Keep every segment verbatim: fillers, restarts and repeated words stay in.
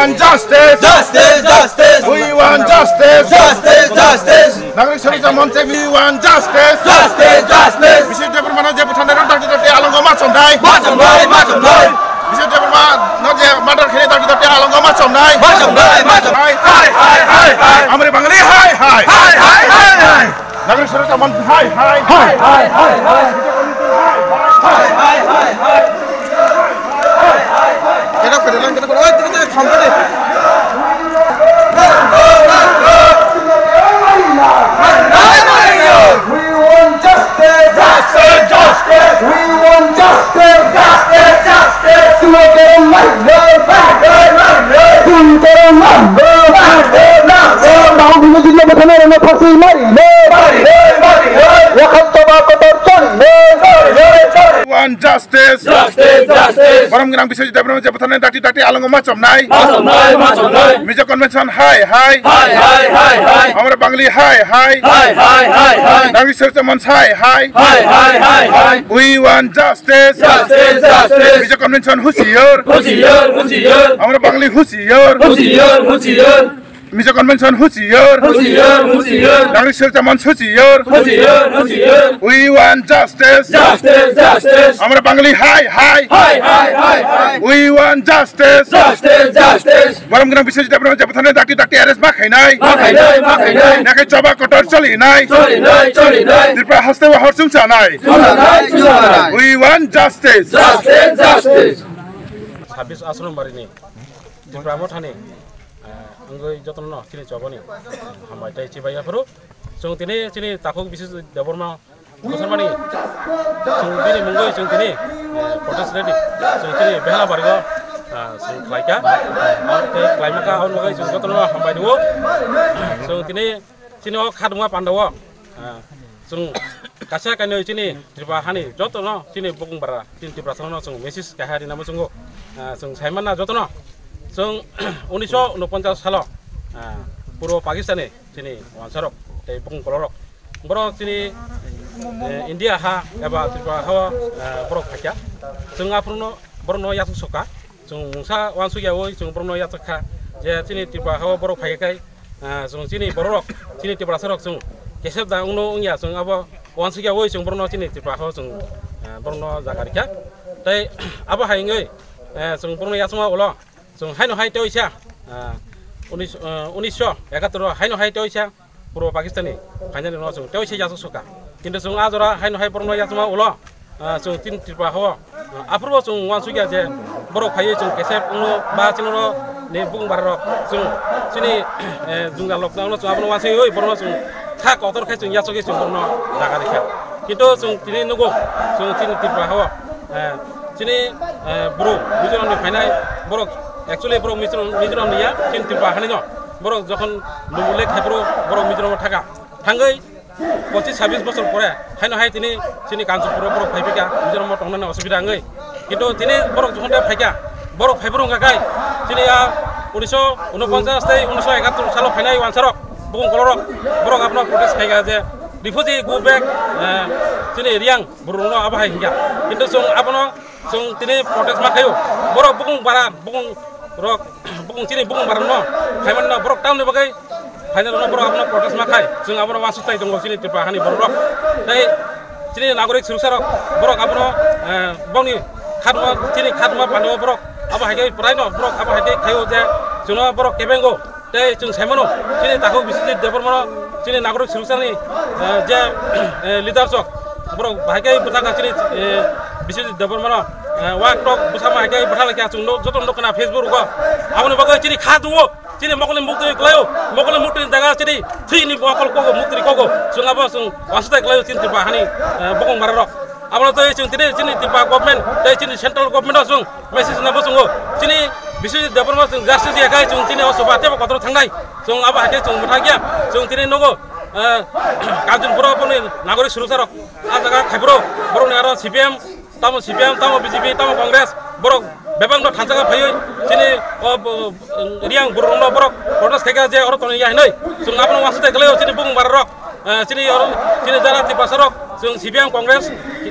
Justice! Justice! Justice! We want justice! Justice! Justice! Nagrik Suroksha Monch, we want justice! Justice! Justice! Biswajit Debbarma no je butharnai rok dakti dakti alongo ma chomnai. Ma chomnai, ma chomnai. Biswajit Debbarma no je murder khainai dakti dakti alongo ma chomnai. Ma chomnai, ma chomnai. Hai, hai, hai, hai. Amri Bangali hai, hai. Hai, hai, hai, hai. Nagrik Suroksha Monch hai, hai. Hai, hai, hai, hai. Hai, hai, hai, hai. Kena pwede lang, kena pwede. Oi, tini, tini, kham tini. We want justice. Justice, justice. We want justice. Justice, justice. Sumokero marlo, marlo, marlo. Sumokero marlo, marlo, marlo. Babu Bimojit no bwtharnai rokno phaswi marlo. Marlo, marlo. Yakhap choba kotor chorlo. Chorlo, chorlo. We want justice. Justice, justice. Borom gwnang Biswajit Debbarma je bwtharnai dakti dakti alongo ma chomnai. Ma chomnai, ma chomnai. Mizo Convention hai, hai. Hai, hai, hai, hai. Amri Bangali hai, hai. Hai, hai, hai, hai. Nagrik Suroksha Monch hai, hai. Hai, hai, hai, hai. We want justice. Justice, justice. Mizo Convention husiar. Husiar, husiar. Amri Bangali husiar. Husiar, husiar. Mizo Convention husiar. Husiar, husiar. Nagrik Suroksha Monch husiar. Husiar, husiar. We want justice. Justice, justice. Amri Bangali hai, hai. Hai, hai, hai, hai. We want justice. Justice, justice. Borom gwnang Biswajit Debbarma je bwtharnai dakti dakti arrest ma khainai. Ma khainai, ma khainai. Nakhe choba kotor cholinai. Cholinai, cholinai. Tripura haste o hor chumsanai. Chumsanai, chumsanai. We want justice. Justice, justice. Sabis Ashram Barini. Tripura Mothani, ah, wngwi jotono chini chobani hambai tei chibai yaphuru. Chwng tini chini takhuk Biswajit Debbarma bwsarmani chwng bini mungwi chwng tini, eh, protest rally chwng tini Behela Barigo, ah, chwng khlaikha. Tei khlaimaka, aboni bagwi chwng jotono hambai rwo. Chwng tini chini o khatungma pandao, ah, chwng kaisa kainwi chini Tripura hani jotono chini bukung bara chini Tiprasano chwng message kaha rinama chwngo. Ah, chwng saimanna jotono chwng unisho unoponchas salo, ah, puro Pakistani chini wansarok tei bukung kolorok. Borok chini, eh, India ha eba Tripura ha o, eh, borok phaikha. Chwng aphuru no borok no yachuk soka. Chwng mungsa wansukya oi chwng borokno yachak kha je chini Tripura hao borok phai khe, ah, chwng chini bororok, chini Tiprasarok chwng kesep da wngno wngya, chwng abo wansukya oi chwng borokno chini Tripura hao chwng, ah, borokno jaga rikha. Tei abo hai wngwi, eh, chwng borokno yachakma ulo chwng haino hai teisa, ah, unis, ah, unisho ekatur o haino hai teisa Purbo Pakistani phainani no chwng tei se yachak soka. Kintu chwng a jora haino hai borokno yachakma ulo, ah, chwng tin Tripura hao, ah, aphuru bo chwng wansukya je borok phaiwi chwng kesep wngno ba chini oro ni bukung bara rok chwng chini, eh, jwngjal rok no chwng abono wansugwi borokno chwng kha kotor khai chwng yachakgwi chwng borokno jaga rikha. Kintu chwng tini nugo chwng chini Tripura hao, eh, chini, eh, bro Mizoram ni phainai borok actually borok Mizoram, Mizoram ni ya chini Tripura hani no. Borok jokhon Lumulek hai borok, borok Mizoram o thaka. Thangwi pochis sabis bosor pore haino hai tini chini Kanchanpur o borok phai phika Mizoram o tongnani osubida wngwi. Kintu tini borok jokhon tei phaikha, borok phai borok wngkha khai chini a unisho unoponchas tei unisho ekattor salo phainai wansarok bukung kolorok borok abono protest khaikha je refugee go back, eh, chini Riyang borok no abo hai hingkha. Kintu chwng abono Chwng tini protest ma khaio. Borok bukung bara, bukung rok, bukung chini bukung bara no. Khaimani no borok tamni bagwi final no borok abono protest ma khai. Chwng abono wansuk tai tongo chini Tripura hani borok rok. Tei chini nagorik suruksa rok borok abono, eh, bongni khatma, chini khatma pano borok abo hai khe prai no borok abo hai khe khaio je chwngno borok kebengo. Tei chwng sai mano, chini takhuk Biswajit Debbarmano, chini nagorik suruksani, eh, je, eh, leaders rok, borok bahai khe bwthakha chini, eh, Biswajit Debbarmano, eh, wak tok bwsama hai khe bwtha laikha chwng no, joto no kana Facebook rogo. Aboni bagwi chini kha duo, chini mokol ni muktwi kwlaio, mokol ni muktwi ni jaga chini thwi ni mokol kogo, muktwi kogo. Chwng abo chwng wansukthai kwlaio chini Tripura hani, eh, bokong bara rok. Abono tei chwng tini chini Tripura government, tei chini central government o chwng message na bwswngo. Chini Biswajit Debbarma chwng justice ya khai chwng chini o soba tebo kotor thangnai. Chwng abo hai khe chwng bwthakya. Chwng tini nogo, eh, Kanchanpur o boni nagorik suruksarok. A jaga khaibro borokni aro C P M, tamo C P M, tamo B J P, tamo Congress. Borok bebak no thansa phaiwi chini o, o, Riyang borok no borok protest khaikha je oro toni ya hinoi. Chwng abono wansukthai kwlaio chini bukung bara rok. Eh, chini oro, chini jara Tiprasa rok, chwng C P M Congress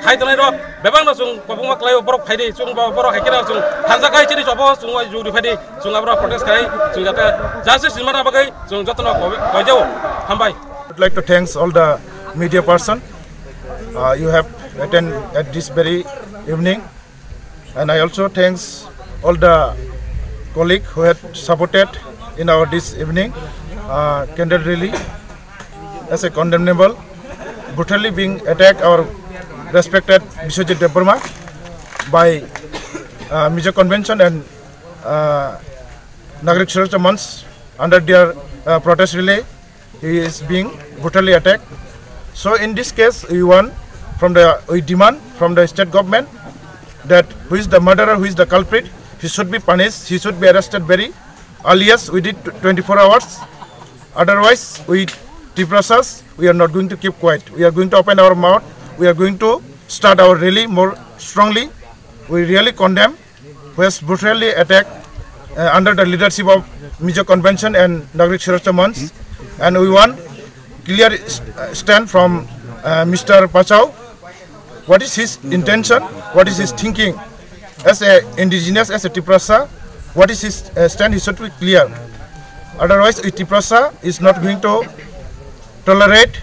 khai tongnai rok, bebak no chwng kwbangma kwlai o borok phai di, chwng bo-, borok hai khe no chwng thansa khai chini chobo chwng oi juri phai di, chwng abro protest khai, chwng jate justice ni mana bagwi chwng jotono koi-, koijao. Hambai. I would like to thanks all the media person, uh, you have attend at this very evening. And I also thanks all the colleague who had supported in our this evening, uh, candle rally as a condemnable, brutally being attacked our respected Biswajit Debbarma by, uh, Mizo Convention and, uh, Nagarik Suraksha Manch under their, uh, protest rally. He is being brutally attacked. So in this case, we want from the, we demand from the state government that who is the murderer, who is the culprit, he should be punished, he should be arrested very earliest within tw-, twenty-four hours. Otherwise, we Tiprasas, we are not going to keep quiet. We are going to open our mouth. We are going to start our rally more strongly. We really condemn who has brutally attacked, uh, under the leadership of Mizo Convention and Nagarik Suraksha Manch. And we want clear st-, uh, stand from, uh, Mister Pachau. What is his intention? What is his thinking? As a indigenous, as a Tiprasa, what is his, uh, stand? He should be clear. Otherwise, we Tiprasa is not going to tolerate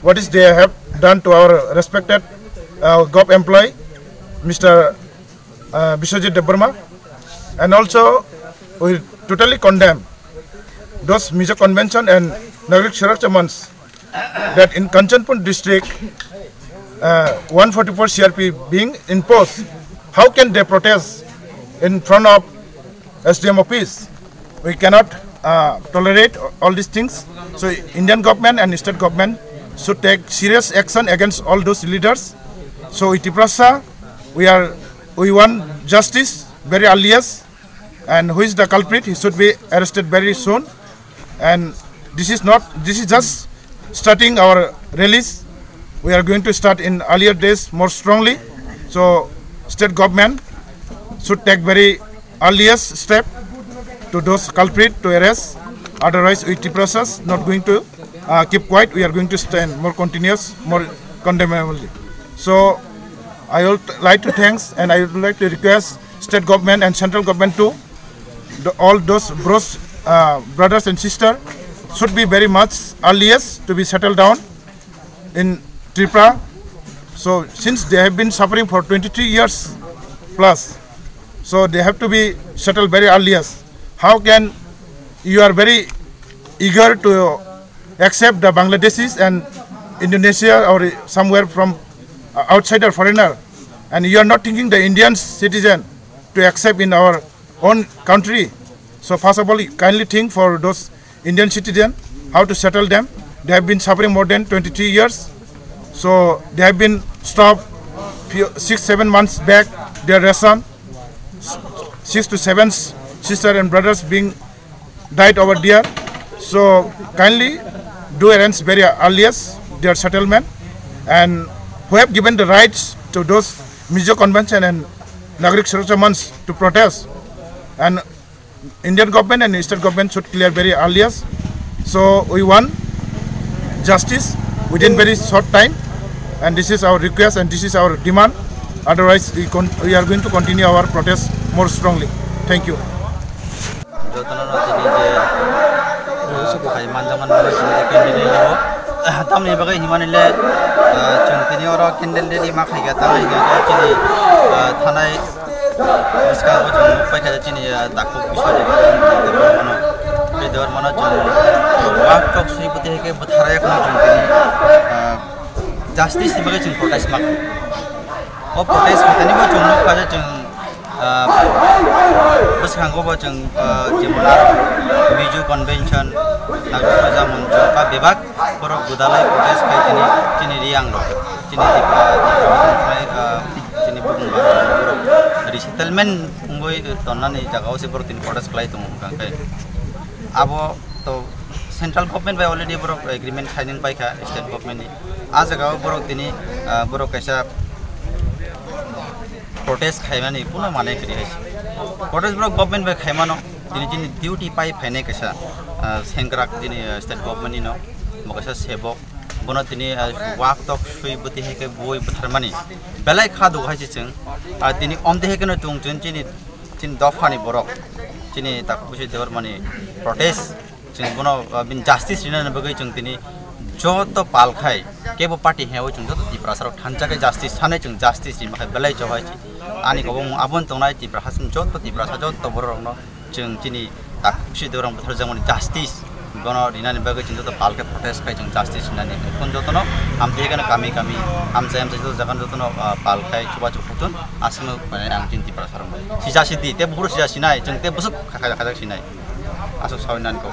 what is they have done to our respected, uh, gov employee, Mister uh, Biswajit Debbarma, and also we totally condemn those Mizo Convention and Nagarik Suraksha Manch that in Kanchanpur district, uh, one forty-four C R P B being imposed, how can they protest in front of S D M office? We cannot, uh, tolerate all these things. So Indian government and state government should take serious action against all those leaders. So we Tiprasa, we are, we want justice very earliest, and who is the culprit, he should be arrested very soon. And this is not, this is just starting our release. We are going to start in earlier days more strongly. So state government should take very earliest step to those culprit to arrest. Otherwise, we Tiprasas not going to, uh, keep quiet. We are going to stand more continuous, more condemnably. So I would like to thanks and I would like to request state government and central government to the, all those bros, uh, brothers and sisters should be very much earliest to be settled down in Tripura. So since they have been suffering for twenty-three years plus, so they have to be settled very earliest. How can you are very eager to accept the Bangladeshis and Indonesia or somewhere from, uh, outside or foreigner, and you are not thinking the Indian citizen to accept in our own country? So first of all, kindly think for those Indian citizen, how to settle them. They have been suffering more than twenty-three years. So they have been stopped few, six, seven months back, their ration, six to seven s-, sister and brothers being died over there. So kindly do arrange very earliest their settlement, and who have given the rights to those Mizo Convention and Nagarik Suraksha Manch to protest, and Indian government and state government should clear very earliest. So we want justice within very short time, and this is our request and this is our demand. Otherwise, we con-, we are going to continue our protest more strongly. Thank you. Jotono no tini je, ah, phai manjakmani bagwi chini je candle rally o. Tamni bagwi himani le, ah, chwng tini oro candle rally ma khaikha, tamni hwnkhe chini, ah, thanai bwskango chwng nukpaikha je chini, ah, takhuk Biswajit Debbarmano. Tei Debbarmano chwng wak tok swi bwtwi hai khe bwtharwi kheno chwng tini, ah, justice ni bagwi chwng protest ma khlai. O protest khaitani bo chwng nukha je chwng, ah, bwskango bo chwng, ah, jemon aro Mizo Convention, Nagarik Suraksha Manch ba bebak borok gwdalai protest khai tini chini Reang rok, chini Tipra, Tipra, ah, chini Bubagra borok resettlement wngwi tonnani jagao se borok tini protest khlai tongo hwnkha khe abo to central government bai already borok agreement signing paikha state government ni. Ah jagao borok tini, ah, borok kaisa protest khaimani kuno mane kwrwi hai se. Protest borok government bai khaimano, tini chini duty pai phainai kaisa, ah, sengkrak chini, ah, state government ni no, bo kaisa sebok, Bono tini, ah, wak tok sui bwtwi hai khe bui bwtharmani belai kha dugo hai se chwng. Ah, tini omtwi hai kheno chwng chwng chini, chini dophani borok, chini Takhuk Bisi Debbarmani protest, chwng bono, ah, bini justice rinani bagwi chwng tini joto pal khai kebo party hwnwi chwng joto Tiprasa rok thansa khe justice sanai chwng justice rima khai belai chohai chi. Ani kobong aboni tongnai Tiprasa chwng joto Tiprasa joto borok rokno chwng chini Takhuk Bisi Debbarma butharjakmani justice bono rinani bagwi chwng joto pal khe protest khai chwng justice rinani phone jotono amtwi khe kami kami amchai amchai joto jaga jotono, ah, pal khai chubachu khutun aswkno mane ang chini Tiprasa rokno sija sidi tei buphuru sija sinai chwng tei bwswk kha-, kha-, khajak sinai aswk sawi nani kok.